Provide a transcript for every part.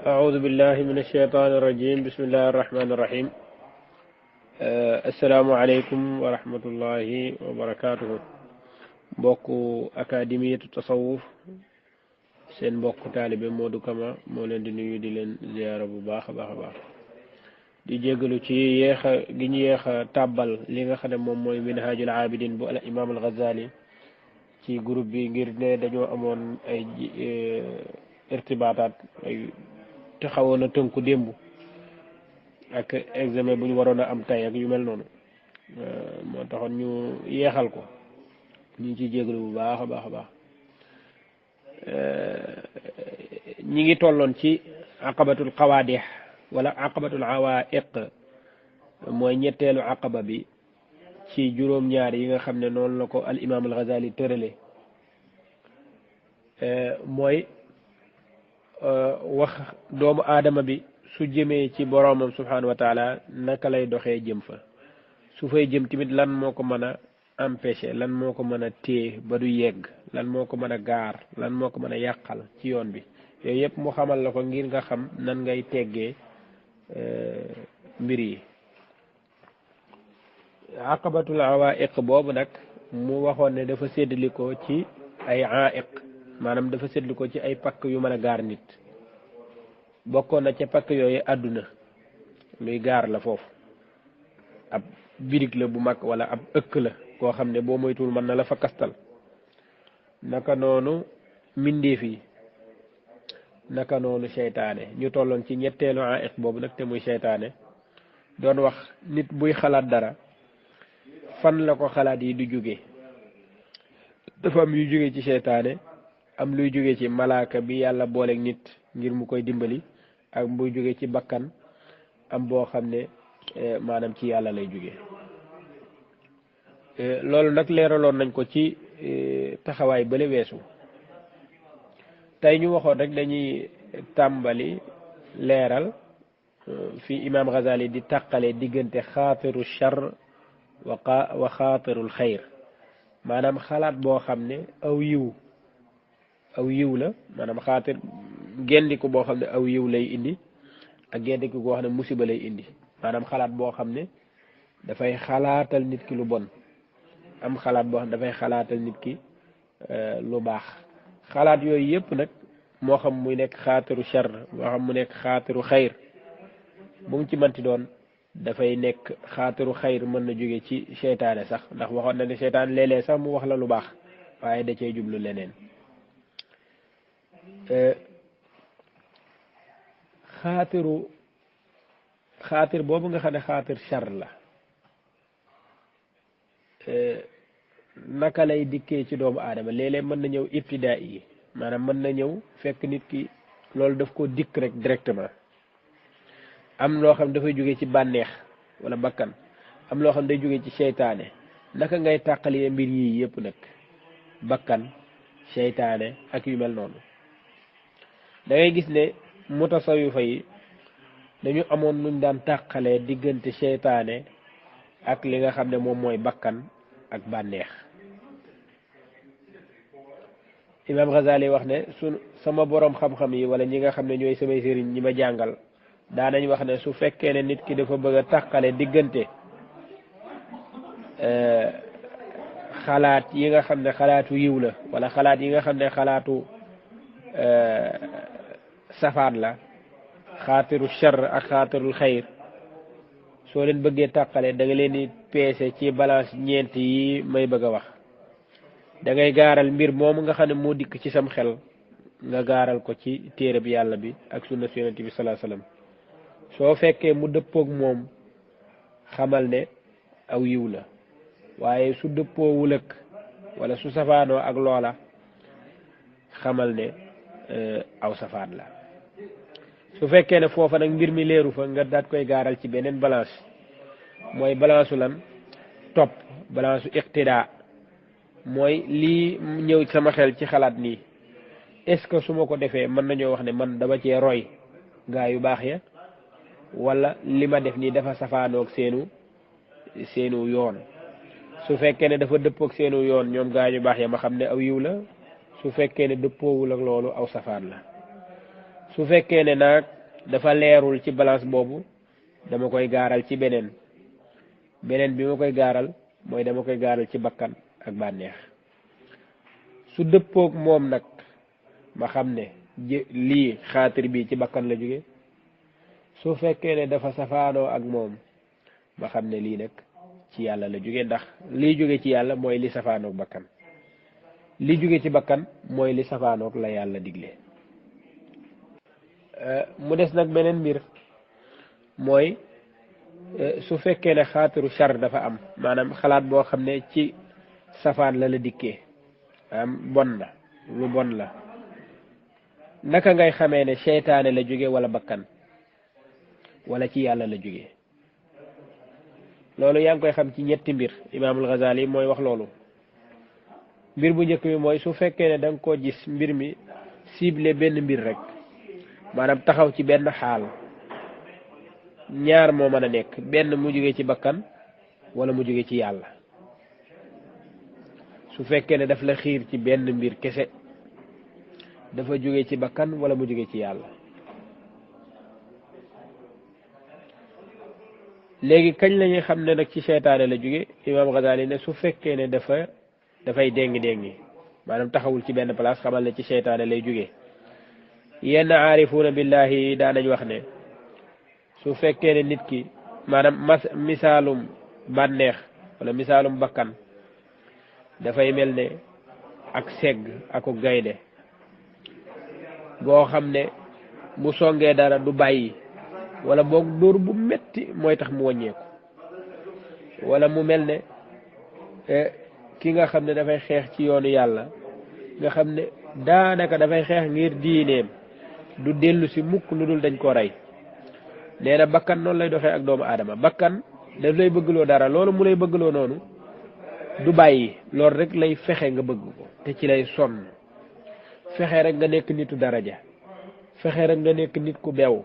أعوذ بالله من الشيطان الرجيم بسم الله الرحمن الرحيم السلام عليكم ورحمة الله وبركاته بوكو أكاديمية التصوف سين بوكو طالب مودو كما مولين دي نيو دي لين زيارة بو باخ باخ باخ di jégalu ci yéexa gi ñu yéexa tàbbal li nga xam ne moom mooy minhajul abidin bu al imam al ghazali ci groupe bi ngir ne dañoo amoon ay irtibaataat ay te xawoon a tënku démb ak examen bu ñu waroon a am tay ak yu mel noonu moo taxoon ñu yeexal ko ñu ngi ciy jégalu bu baax a baax a baax ñi ngi tolloon ci aqabatul qawaadix wala aqabatul awaiq mooy ñetteelu aqaba bi ci juróom-ñaar yi nga xam ne noonu la ko al imam al ghazali tërale mooy wax doomu aadama bi su jëmee ci boroomam subhanahu wa taala naka lay doxee jëm fa su fay jëm tamit lan moo ko mën a empêcher lan moo ko mën a téye ba du yegg lan moo ko mën a gaar lan moo ko mën a yàqal ci yoon bi yooyu yëpp mu xamal la ko ngir nga xam nan ngay teggee mbir yi aqabatul awaiq boobu nag mu waxoon ne dafa séddalikoo ci ay aiq maanaam dafa séddalikoo ci ay pakk yu mën a gaar nit bokkoon na ca pakk yooyu àdduna luy gaar la foofu ab birig la bu mag wala ab ëkk la koo xam ne boo moytuwul mën na la fa kastal naka noonu mbindeef yi naka noonu seytaane ñu tolloon ci ñetteelu aiq boobu nag te muy seytaane doon wax nit buy xalaat dara fan la ko xalaat yi du jóge dafa am yu jóge ci seytaane am luy jóge ci malaaka bi yàlla booleeg nit ngir mu koy dimbali ak buy jóge ci bakkan am boo xam ne maanaam ci yàlla lay jóge loolu nag leeraloon nañ ko ci taxawaay bële weesu tey ñu waxoon rek dañuy tàmbali leeral fi imam Ghazali di tàqale diggante xaatiru char wa xaatirul xayr maanaam xalaat boo xam ne aw yiw la maanaam xaatir gendiku boo xam ne aw yiw lay indi ak gendiku boo xam ne musiba lay indi maanaam xalaat boo xam ne dafay xalaatal nit ki lu bon am xalaat boo xam ne dafay xalaatal nit ki lu baax xalaat yooyu yëpp nag moo xam muy nekk xaatiru char moo xam mu nekk xaatiru xayr bu mu ci manti doon dafay nekk xaatiru xayr mën na jóge ci seytaane sax ndax waxoon na ne seytaane léeg-léeg sax mu wax la lu baax waaye da cay jublu leneen xaatir boobu nga xam ne xaatir char la naka lay dikkee ci doomu aadama léeg-léeg mën na ñëw ibtidaa yi maanaam mën na ñëw fekk nit ki loolu daf ko dikk rek directement am loo xam dafay jóge ci bànneex wala bakkan am loo xam day jóge ci seytaane naka ngay tàqalee mbir yii yëpp nag bakkan seytaane ak yu mel noonu da ngay gis ne mutasawifa yi dañu amoon nuñ daan tàqalee diggante seytaane ak li nga xam ne moom mooy bakkan ak bànneex imam Ghazali wax ne sama borom xam-xam yi wala ñi nga xam ne ñooy samay sëriñ ñi ma jàngal daanañ wax ne su fekkee ne nit ki dafa bëgg a tàqale diggante xalaat yi nga xam ne xalaatu yiw la wala xalaat yi nga xam ne xalaatu safaan la xaatiru char ak xaatirul xayr soo leen bëggee tàqale da nga leen di peese ci balance ñeent yi may bëgg a wax da ngay gaaral mbir moomu nga xam ne moo dikk ci sam xel nga gaaral ko ci téere bi yàlla bi ak sunna si yonent bi salaa salaam soo fekkee mu dëppoog moom xamal ne aw yiw la waaye su dëppoowul ak wala su safaanoo ak loola xamal ne aw safaan la su fekkee ne foofa nag mbir mi leeru fa nga daat koy gaaral ci beneen balance mooy balance lan topp balance iqtidaa mooy lii ñëw sama xel ci xalaat nii est-ce que su ma ko defee mën nañoo wax ne man dama cee roy gaa yu baax ya wala li ma def nii dafa safaanoog seenu yoon su fekkee ne dafa dëppoog seenu yoon ñoom gaa yu baax ya ma xam ne aw yiw la su fekkee ne dëppoowul ak loolu aw safaan la su fekkee ne nag dafa leerul ci balance boobu dama koy gaaral ci beneen bi ma koy gaaral mooy dama koy gaaral ci bakkan ak bànneex su dëppoog moom nag ma xam ne lii xaatir bi ci bakkan la jóge su fekkee ne dafa safaanoo ak moom ma xam ne lii nag ci yàlla la jóge ndax lii jóge ci yàlla mooy li safaanoog bakkan li jóge ci bakkan mooy li safaanoog la yàlla digle mu des nag beneen mbir mooy su fekkee ne xaatiru char dafa am maanaam xalaat boo xam ne ci safaan la dikkee bon na lu bon la naka ngay xamee ne seytaane la jóge wala bakkan wala ci yàlla la jóge loolu yaa ngi koy xam ci ñetti mbir imaamul Ghazali mooy wax loolu mbir bu njëkk bi mooy su fekkee ne da nga koo gis mbir mi ciblé benn mbir rek maanaam taxaw ci benn xaal ñaar moo mën a nekk benn mu jóge ci bakkan wala mu jóge ci yàlla su fekkee ne daf la xiir ci benn mbir kese dafa jóge ci bakkan wala mu jóge ci yàlla léegi kañ la ñuy xam ne nag ci seytaane la jóge imaam Ghazali ne su fekkee ne dafay déngi maanaam taxawul ci benn place xamal ne ci seytaane lay jóge yenn aarifuuna billahi daanañ wax ne su fekkee ne nit ki maanaam misaalum bànneex wala misaalum bakkan dafay mel ne ak segg aku gaynde boo xam ne bu songee dara du bàyyi wala boog dóor bu metti mooy tax mu wàññeeku wala mu mel ne ki nga xam ne dafay xeex ci yoonu yàlla nga xam ne daanaka dafay xeex ngir diineem du dellu si mukk lu dul dañ ko rey nee na bakkan noonu lay doxee ak doomu aadama bakkan daf lay bëggloo dara loolu mu lay bëggloo noonu du bàyyi loolu rek lay fexe nga bëgg ko te ci lay sonn fexe rek nga nekk nitu daraja fexe rek nga nekk nit ku beew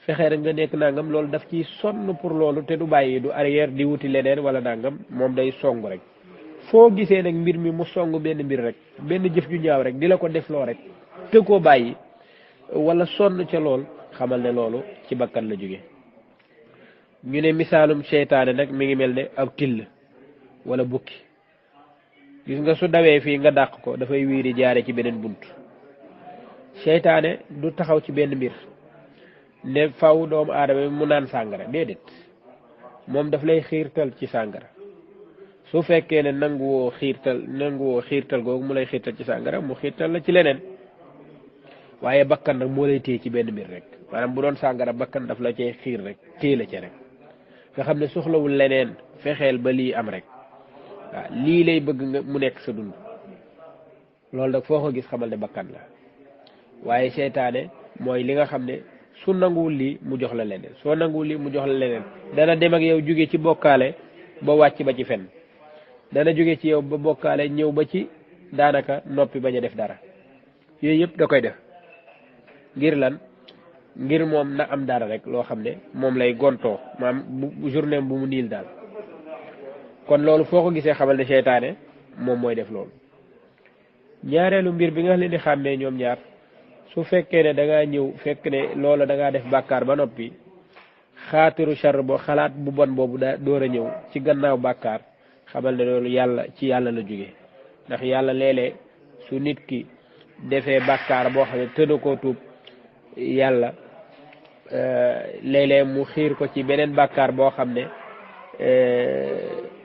fexe rek nga nekk nangam loolu daf ciy sonn pour loolu te du bàyyi du arrière di wuti leneen wala nangam moom day song rek foo gisee nag mbir mi mu song benn mbir rek benn jëf ju ñaaw rek di la ko defloo rek te koo bàyyi wala sonn ca lool xamal ne loolu ci bakkan la jóge ñu ne misaalum seytaane nag mi ngi mel ne ab till wala bukki gis nga su dawee fii nga dàq ko dafay wiiri jaare ci beneen bunt seytaane du taxaw ci benn mbir ne faw doomu aadama bi mu naan sàngara déedéet moom daf lay xiirtal ci sàngara su fekkee ne nanguwoo xiirtal googu mu lay xiirtal ci sàngara mu xiirtal la ci leneen waaye bakkan nag moo lay téye ci benn mbir rek maanaam bu doon sàngara bakkan daf la cay xiir rek téye la ci rek nga xam ne soxlawul leneen fexeel ba lii am rek waaw lii lay bëgg nga mu nekk sa dund loolu nag foo ko gis xamal ne bakkan la waaye seytaane mooy li nga xam ne su nanguwul lii mu jox la leneen soo nanguwul lii mu jox la leneen dana dem ak yow jóge ci bokkaale ba wàcc ba ci fen dana jóge ci yow ba bokkaale ñëw ba ci daanaka noppi bañ a def dara yooyu yëpp da koy def ngir lan ngir moom na am dara rek loo xam ne moom lay gontoo maam bu journée bu mu niil daal kon loolu foo ko gisee xamal ne seytaane moom mooy def loolu ñaareelu mbir bi nga leen di xàmmee ñoom ñaar su fekkee ne da ngaa ñëw fekk ne loola da ngaa def bàkkaar ba noppi xaatiru char bo xalaat bu bon boobu daa door a ñëw ci gannaaw bàkkaar xamal ne loolu yàlla ci yàlla la jóge ndax yàlla léeg-léeg su nit ki defee bàkkaar boo xam ne tëna koo tuub yàlla léeg-léeg mu xiir ko ci beneen bàkkaar boo xam ne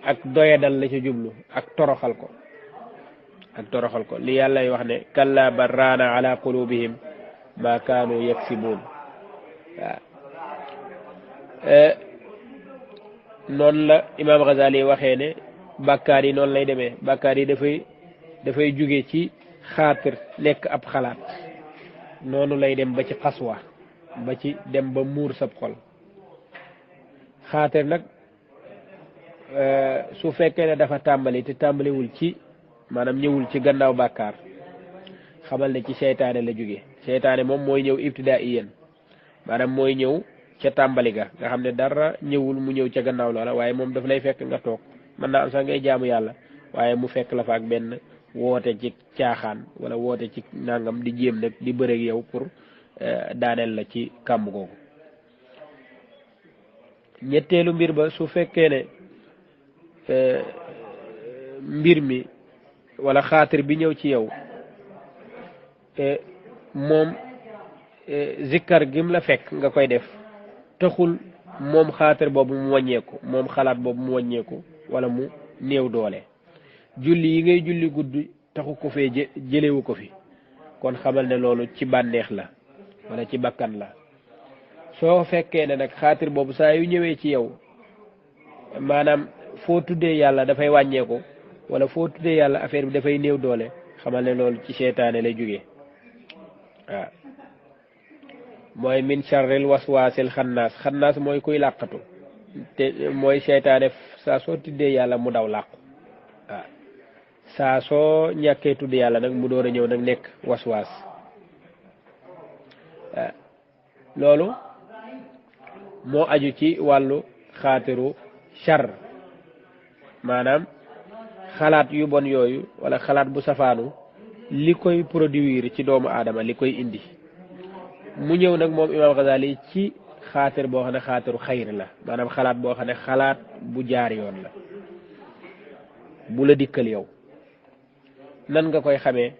ak doyadal la ca jublu ak toroxal ko li yàllay wax ne kalla bal raana ala qulubihim ma kaanu yaksibuun waaw noonu la imaam Ghazali waxee ne bàkkaar yi noonu lay demee bàkkaar yi dafay jóge ci xaatir nekk ab xalaat noonu lay dem ba ci xaswa ba ci dem ba muur sab xol xaatir nag su fekkee ne dafa tàmbali te tàmbaliwul ci maanaam ñëwul ci gannaaw bàkkaar xamal ne ci seytaane la jóge seytaane moom mooy ñëw ibtidaiyan maanaam mooy ñëw ca tàmbali ga nga xam ne dara ñëwul mu ñëw ca gannaaw loola waaye moom daf lay fekk nga toog mën naa am sax ngay jaamu yàlla waaye mu fekk la fa ak benn woote ci caaxaan wala woote ci nangam di jéem nag di bëreeg yow pour daaneel la ci kàmb googu ñetteelu mbir ba su fekkee ne mbir mi wala xaatir bi ñëw ci yow moom zikkar gim la fekk nga koy def taxul moom xaatir boobu mu wàññeeku moom xalaat boobu mu wàññeeku wala mu néew doole julli yi ngay julli guddi taxu ko fee jëlewu ko fi kon xamal ne loolu ci bànneex la wala ci bakkan la soo fekkee ne nag xaatir boobu saa yu ñëwee ci yow maanaam foo tuddee yàlla dafay wàññeeku wala foo tuddee yàlla affaire bi dafay néew doole xamal ne loolu ci seytaane lay jógee waaw mooy min charril waswaasil xannaas mooy kuy làqatu te mooy seytaane saa soo tuddee yàlla mu daw làqu waaw saa soo ñàkkee tudd yàlla nag mu door a ñëw nag nekk waswaas waaw loolu moo aju ci wàllu xaatiru char maanaam xalaat yu bon yooyu wala xalaat bu safaanu li koy produire ci doomu aadama li koy indi mu ñëw nag moom Imam Ghazali ci xaatir boo xam ne xaatiru xayr la maanaam xalaat boo xam ne xalaat bu jaar yoon la bu la dikkal yow nan nga koy xamee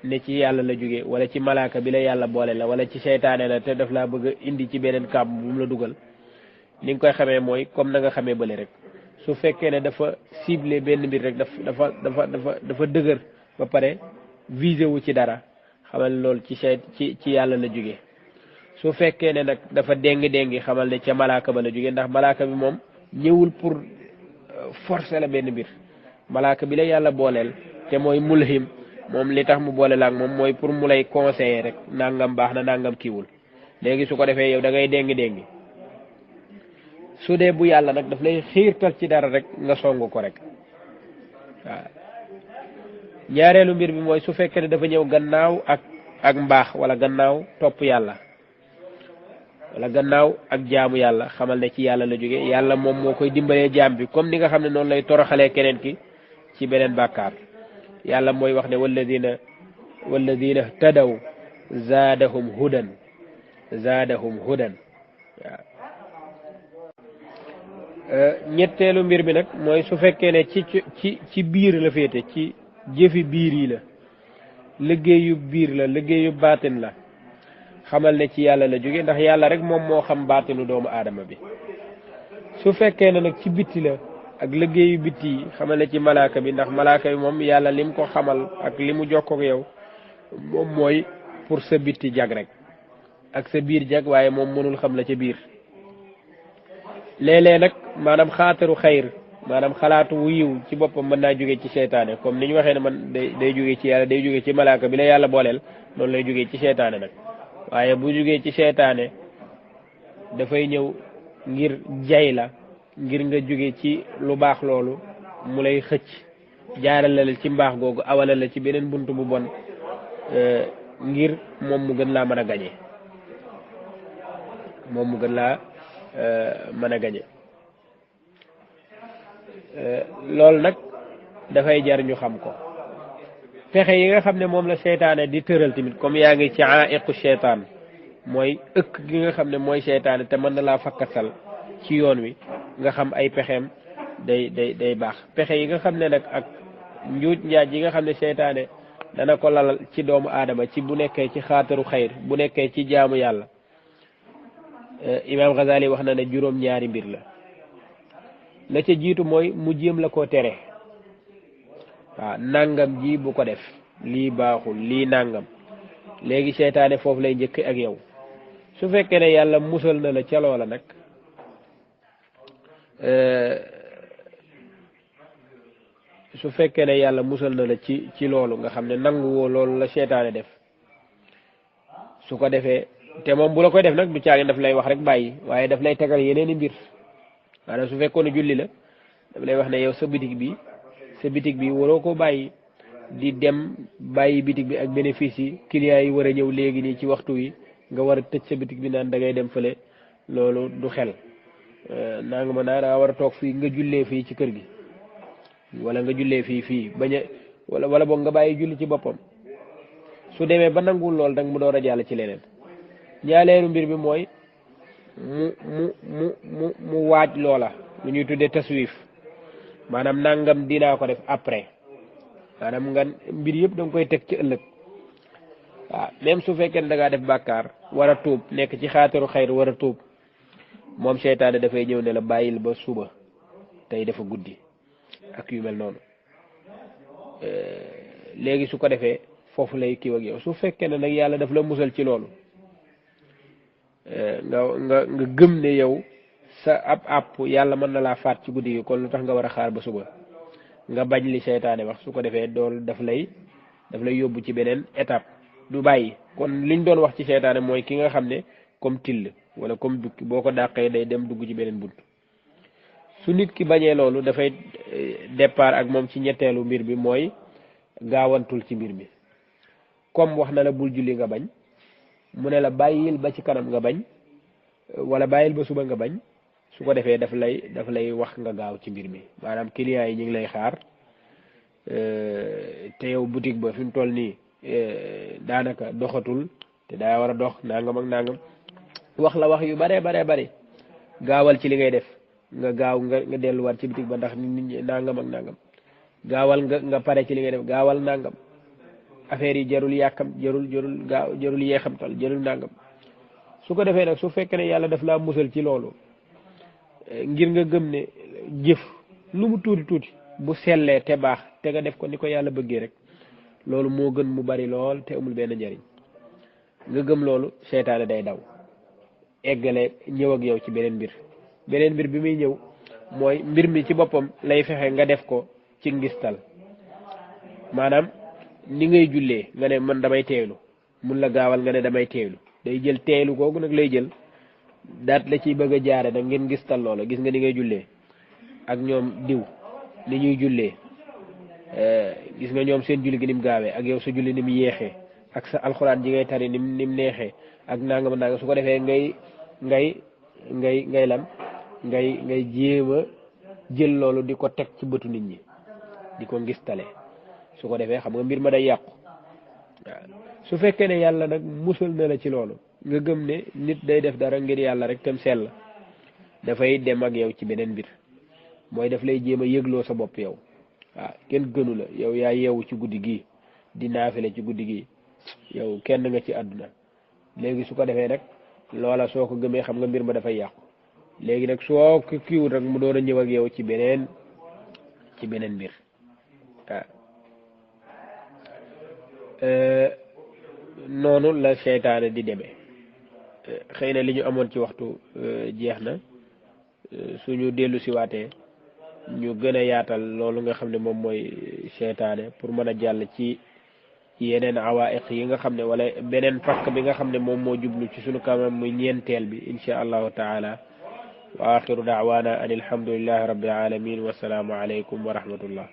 ne ci yàlla la jóge wala ci malaaka bi la yàlla boole la wala ci seytaane la te daf laa bëgg a indi ci beneen kàmb bu mu la dugal li nga koy xamee mooy comme na nga xamee bële rek su fekkee ne dafa ciblé benn mbir rek dafa dëgër ba pare visé wu ci dara xamal loolu ci yàlla la jóge su fekkee ne nag dafa déngi xamal ne ca malaaka ba la jóge ndax malaaka bi moom ñëwul pour forcer la benn mbir malaaka bi la yàlla booleel te mooy mulhim moom li tax mu boole la ak moom mooy pour mu lay conseiller rek nangam baax na nangam kiiwul léegi su ko defee yow da ngay déngi su dee bu yàlla nag daf lay xiirtal ci dara rek nga song ko rek waaw ñaareelu mbir bi mooy su fekkee ne dafa ñëw gannaaw ak mbaax wala gannaaw topp yàlla wala gannaaw ak jaamu yàlla xamal ne ci yàlla la jóge yàlla moom moo koy dimbalee jaam bi comme ni nga xam ne noonu lay toroxalee keneen ki ci beneen bàkkaar yàlla mooy wax ne walladina tadaw zaadahum hudan waaw ñetteelu mbir bi nag mooy su fekkee ne ci biir la féete ci jëfi biir yi la liggéeyu biir la liggéeyu baatin la xamal ne ci yàlla la jóge ndax yàlla rek moom moo xam baatinu doomu aadama bi su fekkee ne nag ci bitti la ak liggéeyu bitti yi xamal ne ci malaaka bi ndax malaaka bi moom yàlla lim ko xamal ak li mu jokkook yow moom mooy pour sa bitti jag rek ak sa biir jag waaye moom mënul xam la ca biir léeg-léeg nag maanaam xaataru xayr maanaam xalaatu wu yiw ci boppam mën naa jóge ci seytaane comme ni ñu waxee ne man day jóge ci yàlla day jóge ci malaaka bi la yàlla booleel noonu lay jóge ci seytaane nag waaye bu jógee ci seytaane dafay ñëw ngir jay la ngir nga jóge ci lu baax loolu mu lay xëcc jaarale la ci mbaax googu awale la ci beneen bunt bu bon ngir moom mu gën laa mën a gañe loolu nag dafay jar ñu xam ko pexe yi nga xam ne moom la seytaane di tëral tamit comme yaa ngi ci aiqu seytaan mooy ëkk gi nga xam ne mooy seytaane te mën na laa fakkasal ci yoon wi nga xam ay pexeem day baax pexe yi nga xam ne nag ak njuuj njaaj yi nga xam ne seytaane dana ko lalal ci doomu aadama ci bu nekkee ci xaataru xayr bu nekkee ci jaamu yàlla Imam Ghazali wax na ne juróom-ñaari mbir la ca jiitu mooy mu jéem la koo tere waaw nangam ji bu ko def lii baaxul lii nangam léegi seytaane foofu lay njëkk ak yow su fekkee ne yàlla musal na la ca loola nag su fekkee ne yàlla musal na la ci loolu nga xam ne nangu woo loolu la seytaane def su ko defee te moom bu la koy def nag du caagi daf lay wax rek bàyyi waaye daf lay tegal yeneen i mbir maanaam su fekkoon ne julli la daf lay wax ne yow sa bitig bi waroo ko bàyyi di dem bàyyi bitig bi ak bénéfice yi clients yi war a ñëw léegi nii ci waxtu wi nga war a tëj sa bitig bi naan da ngay dem fële loolu du xel naa nga ma naa daa war a toog fii nga jullee fii ci kër gi wala nga jullee fii bañ a wala boog nga bàyyi julli ci boppam su demee ba nanguwul lool dang mu door a jàll ci leneen ñaaleelu mbir bi mooy mu waaj loola lu ñuy tuddee taswif maanaam nangam dinaa ko def après maanaam nga mbir yëpp da nga koy teg ci ëllëg waaw même su fekkee ne da ngaa def bàkkaar war a tuub nekk ci xaatiru xayr war a tuub moom seytaane dafay ñëw ne la bàyyil ba suba tey dafa guddi ak yu mel noonu léegi su ko defee foofu lay kiiw ak yow su fekkee ne nag yàlla daf la musal ci loolu nga gëm ne yow sa ab àpp yàlla mën na laa faat ci guddi gi kon lu tax nga war a xaar ba suba nga bañ li seytaane wax su ko defee dool daf lay yóbbu ci beneen étape du bàyyi kon liñ doon wax ci seytaane mooy ki nga xam ne comme till wala comme dukki boo ko dàqee day dem dugg ci beneen bunt su nit ki bañee loolu dafay départ ak moom ci ñetteelu mbir bi mooy gaawantul ci mbir mi comme wax na la bul julli nga bañ mu ne la bàyyil ba ci kanam nga bañ wala bàyyil ba suba nga bañ su ko defee daf lay wax nga gaaw ci mbir mi maanaam clients yi ñu ngi lay xaar te yow boutique ba fi mu toll nii daanaka doxatul te daa war a dox nangam ak nangam wax la wax yu bare bare gaawal ci li ngay def nga gaaw nga delluwaat ci boutique ba ndax nit ñi nangam ak nangam gaawal nga pare ci li ngay def gaawal nangam affaire yi jarul yàkkam jarul yeexamtal jarul nangam su ko defee nag su fekkee ne yàlla daf laa musal ci loolu ngir nga gëm ne jëf lu mu tuuti bu sellee te baax te nga def ko ni ko yàlla bëggee rek loolu moo gën mu bari lool te amul benn njariñ nga gëm loolu seytaane day daw eggale ñëw ak yow ci beneen mbir bi muy ñëw mooy mbir mi ci boppam lay fexe nga def ko ci ngistal maanaam ni ngay jullee nga ne man damay teeylu mun la gaawal nga ne damay teeylu day jël teeylu googu nag lay jël daat la ciy bëgg a jaare nag ngeen ngistal loola gis nga ni ngay jullee ak ñoom diw ni ñuy jullee gis nga ñoom seen julli gi ni mu gaawee ak yow sa julli ni mu yéexee ak sa alxuraan ji ngay tari ni mu neexee ak nangam nangam su ko defee ngay lan ngay jéem a jël loolu di ko teg ci bëtu nit ñi di ko ngistale su ko defee xam nga mbir ma day yàqu waaw su fekkee ne yàlla nag musal na la ci loolu nga gëm ne nit day def dara ngir yàlla rek tam sell dafay dem ak yow ci beneen mbir mooy daf lay jéem a yëgloo sa bopp yow waaw kenn gënu la yow yaa yeewu ci guddi gi di naafile ci guddi gi yow kenn nga ci àdduna léegi su ko defee nag loola soo ko gëmee xam nga mbir ma dafay yàqu léegi nag soo ko kiiwut rek mu doon a ñëw ak yow ci beneen mbir waaw noonu la seytaane di demee xëy na li ñu amoon ci waxtu jeex na suñu dellu si waatee ñu gën a yaatal loolu nga xam ne moom mooy seytaane pour mën a jàll ci yeneen awaiq yi nga xam ne wala beneen pakk bi nga xam ne moom moo jublu ci suñu kanam muy ñeenteel bi insha allahu taala wa axiru daawaana an alhamdulillahi rabbil alamin wa salaamu alaykum wa rahmatullah